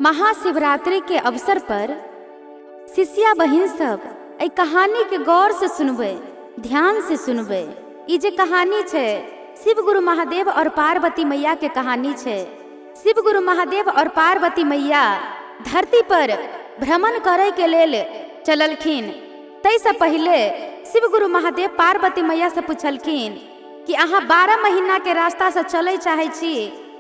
महाशिवरात्रि के अवसर पर शिष्या बहिन सब एहि कहानीके गौरसँ सुनबै, ध्यानसँ सुनबै। ई जे कहानी छै शिव गुरु महादेव और पार्वती मैयाके कहानी छै। शिव गुरु महादेव और पार्वती मैया धरती पर भ्रमण करैके लेल चललखिन। ताहिसँ पहिले शिव गुरु महादेव पार्वती मैयासँ पुछलखिन कि अहाँ 12 महीनाके रास्तासँ चलै चाहै छी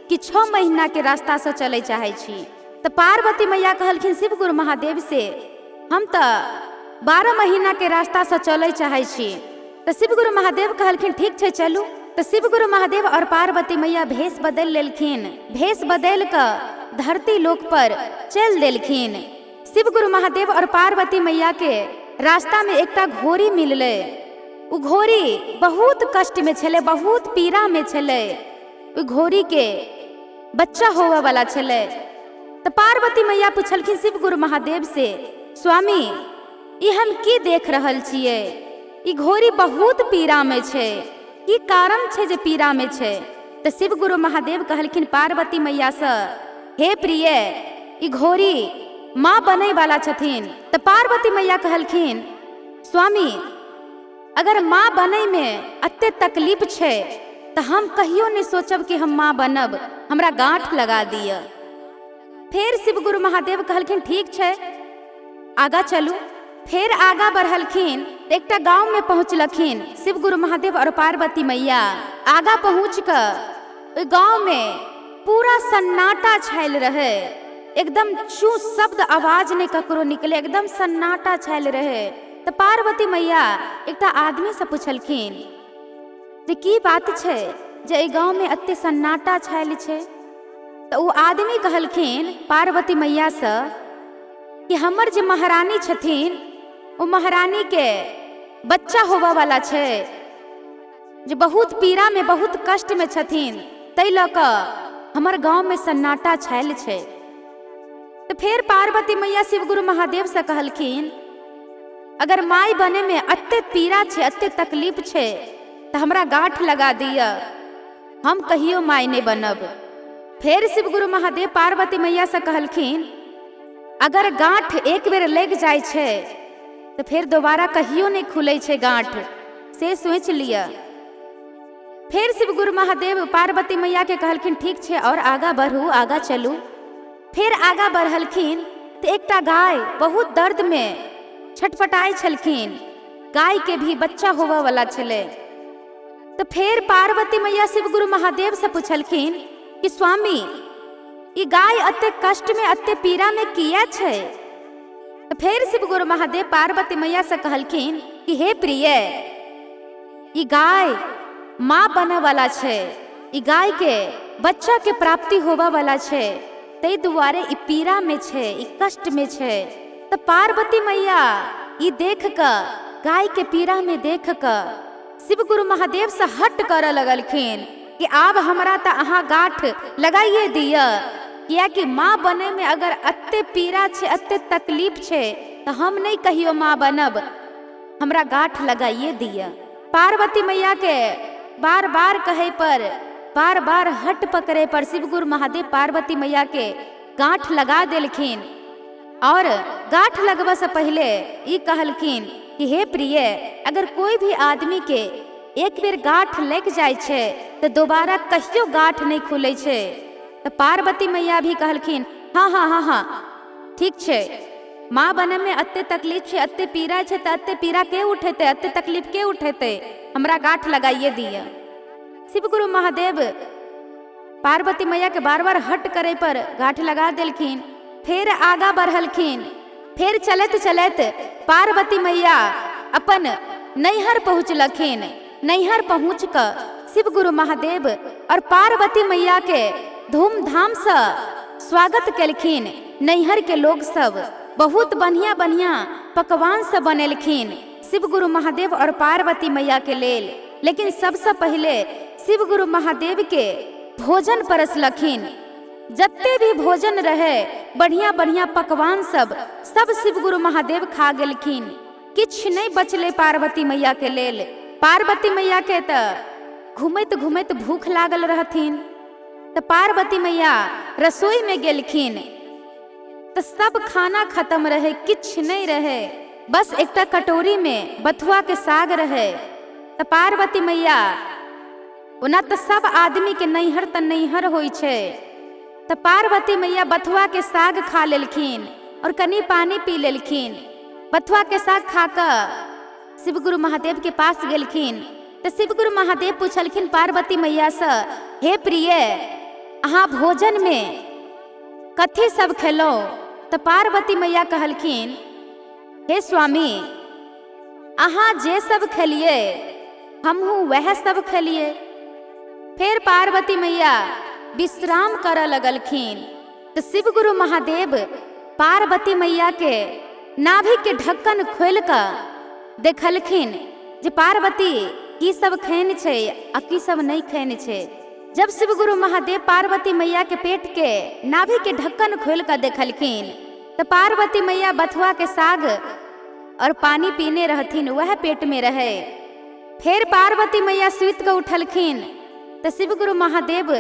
कि 6 महीनाके रास्तासँ चलै चाहै छी? तऽ पार्वती मैया कहलखिन शिव गुरु महादेव से, हम तऽ 12 महीनाके रास्तासँ चलै चाहै छी। तऽ शिव गुरु महादेव कहलखिन ठीक छै चलू। तऽ शिव गुरु महादेव और पार्वती मैया भेष बदलि लेलखिन। भेष बदलि कऽ धरती लोक पर चलि देलखिन। शिव गुरु महादेव और पार्वती मैया के रास्ता में एकटा घोड़ी मिललै। ओ घोड़ी बहुत कष्ट में छलै, बहुत पीड़ा में छलै। ओहि घोड़ी के बच्चा होवे वाला छलै। तऽ पार्वती मैया पुछलखिन शिव गुरु महादेव से, स्वामी ई हम की देख रहल छियै? ई घोड़ी बहुत पीड़ा में छै, की कारण छै जे पीड़ा में छै? तऽ शिव गुरु महादेव कहलखिन पार्वती मैयासँ, हे प्रिय, ई घोड़ी माँ बनै वाला छथिन। तऽ पार्वती मैया कहलखिन, स्वामी अगर माँ बनैमे एते तकलीफ छै तऽ हम कहियो नहि सोचब कि हम माँ बनब, हमरा गाँठ लगा दिअ। फेर शिव गुरु महादेव कहलखिन ठीक छै आगाँ चलू। फेर आगाँ बढ़लखिन तऽ एकटा गाँवमे पहुँचलखिन शिव गुरु महादेव और पार्वती मैया। आगाँ पहुँच कऽ ओहि गाँवमे पूरा सन्नाटा छायल रहै, एकदम चू शब्द आवाज नहि ककरो निकले, एकदम सन्नाटा छायल रहै। तऽ पार्वती मैया एकटा आदमीसँ पुछलखिन जे की बात छै जे एहि गाँवमे एते सन्नाटा छायल छै? तऽ ओ आदमी कहलखिन पार्वती मैयासँ कि हमर जे महारानी छथिन ओ महारानीके बच्चा होबऽवला छै, जे बहुत पीड़ामे बहुत कष्टमे छथिन, ताहि लऽ कऽ हमर गाँवमे सन्नाटा छायल छै। तऽ फेर पार्वती मैया शिवगुरु महादेवसँ कहलखिन, अगर माय बनैमे एते पीड़ा छै, एते तकलीफ छै, तऽ हमरा गाँठ लगा दिअ, हम कहियो माय नहि बनब। फेर शिवगुरु महादेव पार्वती मैयासँ कहलखिन, अगर गाँठ एक बेर लागि जाइ छै तऽ फेर दोबारा कहियो नहि खुलै छै गाँठ, से सोचि लिअ। फेर शिवगुरु महादेव पार्वती मैयाके कहलखिन ठीक छै और आगाँ बढ़ू, आगाँ चलू। फेर आगाँ बढ़लखिन तऽ एकटा गाय बहुत दर्दमे छटपटाइ छलखिन। गायके भी बच्चा होबऽवला छलै। तऽ फेर पार्वती मैया शिवगुरु महादेवसँ पुछलखिन कि स्वामी ई गाय एते कष्टमे एते पीड़ामे किया छै? तऽ फेर शिवगुरु महादेव पार्वती मैयासँ कहलखिन कि हे प्रिय, ई गाय माँ बनऽवला छै, ई गायके बच्चाके प्राप्ति होबऽवला छै, ताहि दुआरे ई पीड़ामे छै, ई कष्टमे छै। तऽ पार्वती मैया ई देख कऽ, गायके पीड़ामे देख कऽ शिवगुरु महादेवसँ हट करऽ लगलखिन कि आब हमरा तऽ अहाँ गाँठ लगाइए दिअ, कियाकि माँ बनैमे अगर एते पीड़ा छै, एते तकलीफ छै, तऽ हम नहि कहियो माँ बनब, हमरा गाँठ लगाइए दिअ। पार्वती मैयाके बार बार कहै पर, बार बार हट पकड़ै पर शिवगुरु महादेव पार्वती मैयाके गाँठ लगा देलखिन। और गाँठ लगबऽसँ पहिले ई कहलखिन कि हे प्रिय, अगर कोई भी आदमीके एक बेर गाँठ लागि जाइ छै तऽ दोबारा कहियो गाँठ नहि खुलै छै। तऽ पार्वती मैया भी कहलखिन हँ हँ हँ हँ ठीक छै, माँ बनैमे एते तकलीफ छै, एते पीड़ा छै, तऽ एते पीड़ा के उठेतै, एते तकलीफ के उठेतै, हमरा गाँठ लगाइए दिअ। शिवगुरु महादेव पार्वती मैयाके बार बार हट करै पर गाँठ लगा देलखिन। फेर आगाँ बढ़लखिन। फेर चलैत चलैत पार्वती मैया अपन नैहर पहुँचलखिन। नैहर पहुँच कऽ शिवगुरु महादेव और पार्वती मैयाके धूमधामसँ स्वागत केलखिन। नैहरके लोग सब बहुत बढ़िया बढ़िया पकवान सब बनेलखिन शिवगुरु महादेव और पार्वती मैयाके लेल। लेकिन सबसँ पहिले शिवगुरु महादेवके भोजन परसलखिन। जते भी भोजन रहे, बढ़िया बढ़िया पकवान सब सब शिवगुरु महादेव खा गेलखिन। किछु नहि बचलै पार्वती मैया के लेल। पार्वती मैया के तऽ घुमैत घुमैत भूख लागल रहथिन। तऽ पार्वती मैया रसोई में गेलखिन। तऽ सब खाना खत्म रहै, किछु नहि रहै, बस एकटा कटोरीमे बथुआके साग रहै। तऽ पार्वती मैया, ओना तऽ सब आदमीके नैहर तऽ नैहर होइ छै, तऽ पार्वती मैया बथुआके साग खा लेलखिन और कनि पानी पी लेलखिन। बथुआके साग खा कऽ शिवगुरु महादेवके पास गेलखिन। तऽ शिवगुरु महादेव पुछलखिन पार्वती मैयासँ, हे प्रिय, अहाँ भोजनमे कथी सब खेलहुँ? तऽ पार्वती मैया कहलखिन, हे स्वामी, अहाँ जे सब खेलियै हमहूँ वएह सब खेलियै। फेर पार्वती मैया विश्राम करऽ लगलखिन। तऽ शिवगुरु महादेव पार्वती मैयाके नाभिके ढक्कन खोलि कऽ देखलखिन जे पार्वती की सब खैन छै आ की सब नहि खैन छै। जब शिवगुरु महादेव पार्वती मैया के पेट के नाभि के ढक्कन खोलि कऽ देखलखिन तऽ पार्वती मैया बथुआ के साग और पानी पीने रहथिन, वह पेट में रहे। फेर पार्वती मैया सुति कऽ उठलखिन तऽ शिवगुरु महादेव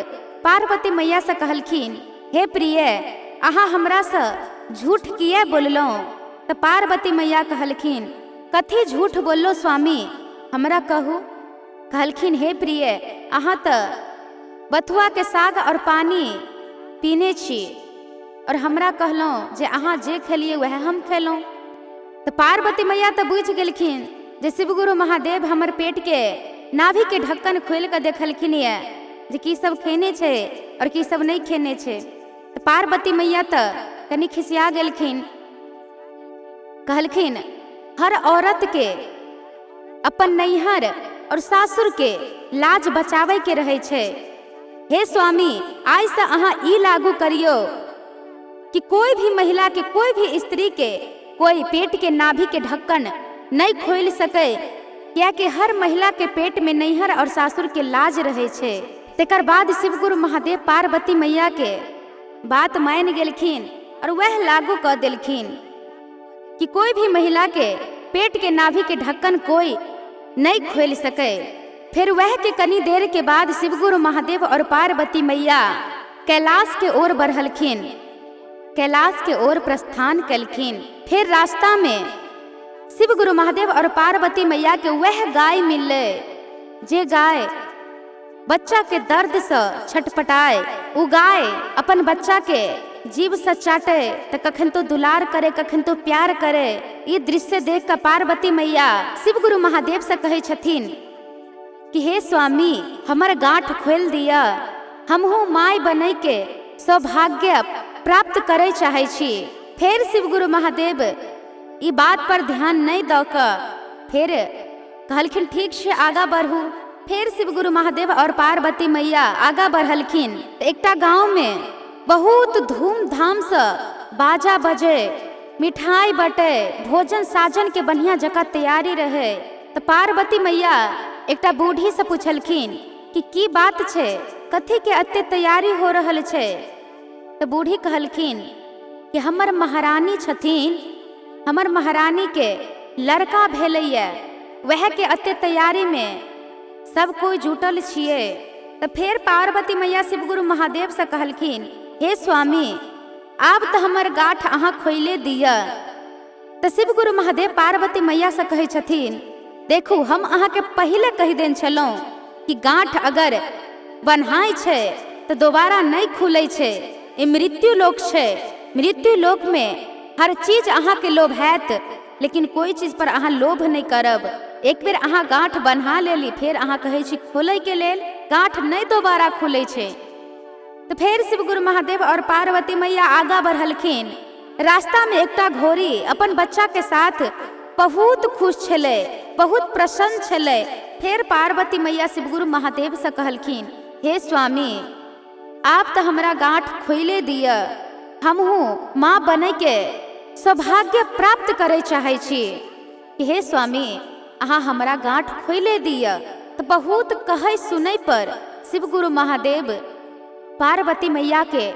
पार्वती मैया से कहलखिन, हे प्रिय, अहाँ हमरासँ झूठ किए बोललहुँ? तऽ पार्वती मैया कहलखिन, कथी झूठ बोललो स्वामी, हमरा कहू। कहलखिन, हे प्रिय, अहाँ तऽ बथुआ के साग और पानी पीने छी और हमरा कहलहुँ जे अहाँ जे खेलियै वएह हम खेलहुँ। तऽ पार्वती मैया तऽ बुझि गेलखिन जे शिवगुरु महादेव हमर पेटके नाभिके ढक्कन खोलि कऽ देखलखिन यऽ जे की सब खेने छै और की सब नहि खेने छै। तऽ पार्वती मैया तऽ कनि खिसिया गेलखिन, कहलखिन, हर औरतके अपन नैहर और सासुरके लाज बचाबैके रहै छै। हे स्वामी, आइसँ अहाँ ई लागू करियौ कि कोई भी महिला के, कोई भी स्त्री के कोई पेट के नाभि के ढक्कन नहीं खोलि सकै, कियाकि हर महिला के पेट में नैहर और सासुर के लाज रहै छै। तकर बाद शिवगुरु महादेव पार्वती मैया के बात मानि गेलखिन और वह लागू कऽ देलखिन कि कोई भी महिला के पेट के नाभि के ढक्कन कोई नहीं खोलि सकै। फिर वह के कनी देर के बाद शिवगुरु महादेव और पार्वती मैया कैलाश के ओर बढ़लखिन, कैलाश के ओर प्रस्थान कलखिन। फिर रास्ता में शिवगुरु महादेव और पार्वती मैया के वह गाय मिललै जे गाय बच्चा के दर्द से छटपटाए। उ गाय अपन बच्चा के जीव से चाटे तो कखन तो दुलार करे, कखन तो प्यार करे। ई दृश्य देख कऽ पार्वती मैया शिवगुरु महादेव से कहै छथिन कि हे स्वामी, हमर गांठ खोलि दिअ, हमहूँ माय बनै के सौभाग्य प्राप्त करै चाहै छी। फेर शिवगुरु महादेव ई बात पर ध्यान नहीं दऽ कऽ फेर कहलखिन, ठीक छै, आगाँ बढ़ू। फेर शिवगुरु महादेव और पार्वती मैया आगाँ बढ़लखिन। तऽ एकटा गाँवमे बहुत धूमधामसँ बाजा बजै, मिठाई बटै, भोजन साजन के बढ़िया जकाँ तैयारी रहै। तऽ पार्वती मैया एकटा बूढ़ीसँ पुछलखिन कि की बात छै, कथीके एते तैयारी हो रहल छै? तऽ बूढ़ी कहलखिन कि हमर महारानी छथिन, हमर महारानीके लड़का भेलैए, वएहके एते तैयारीमे सब कोइ जुटल छियै। तऽ फेर पार्वती मैया शिवगुरु महादेवसँ कहलखिन, हे स्वामी, आब तऽ हमर गाँठ अहाँ खोइले दिअ। तऽ शिवगुरु महादेव पार्वती मैयासँ कहै छथिन, देखू, हम अहाँके पहिले कहि देने छलहुँ कि गाँठ अगर बन्हाइ छै तऽ दोबारा नहि खुलै छै। ई मृत्यु लोक छै, मृत्यु लोकमे हर चीज अहाँके लोभ हैत, लेकिन कोइ चीज पर अहाँ लोभ नहि करब। एक बेर अहाँ गाँठ बन्हा लेली, फेर अहाँ कहै छी खोलैके लेल, गाँठ नहि दोबारा खुलै छै। तऽ फेर शिवगुरु महादेव और पार्वती मैया आगाँ बढ़लखिन। रास्तामे एकटा घोड़ी अपन बच्चाके साथ बहुत खुश छलै, बहुत प्रसन्न छलै। फेर पार्वती मैया शिवगुरु महादेवसँ कहलखिन, हे स्वामी, आब तऽ हमरा गाँठ खोइले दिअ, हमहूँ माँ बनैके सौभाग्य प्राप्त करै चाहै छी। हे स्वामी, अहाँ हमरा गाँठ खोइले दिअ। तऽ बहुत कहै सुनै पर शिवगुरु महादेव पार्वती मैया के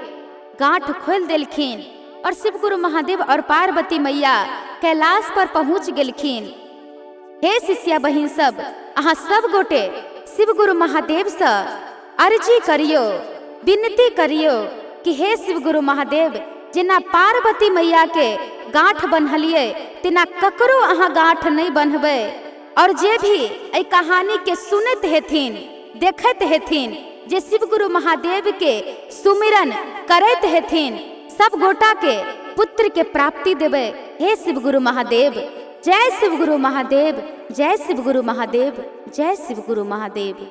गांठ खोलि देलखिन और शिवगुरु महादेव और पार्वती मैया कैलाश पर पहुँच गेलखिन। हे शिष्या बहिन सब, अहाँ सब गोटे शिवगुरु महादेवसँ अर्जी करियौ, विनती करियौ कि हे शिवगुरु महादेव, जेना पार्वती मैया के गांठ बन्हलियै तेना ककरो अहाँ गांठ नहीं बन्हबै। और जे भी एहि कहानी के सुनैत हेथिन, देखैत हेथिन, जे शिव गुरु महादेव के सुमिरन करैत हेथिन, सब गोटा के पुत्र के प्राप्ति देबै। हे शिव गुरु महादेव, जय शिव गुरु महादेव, जय शिव गुरु महादेव, जय शिव गुरु महादेव।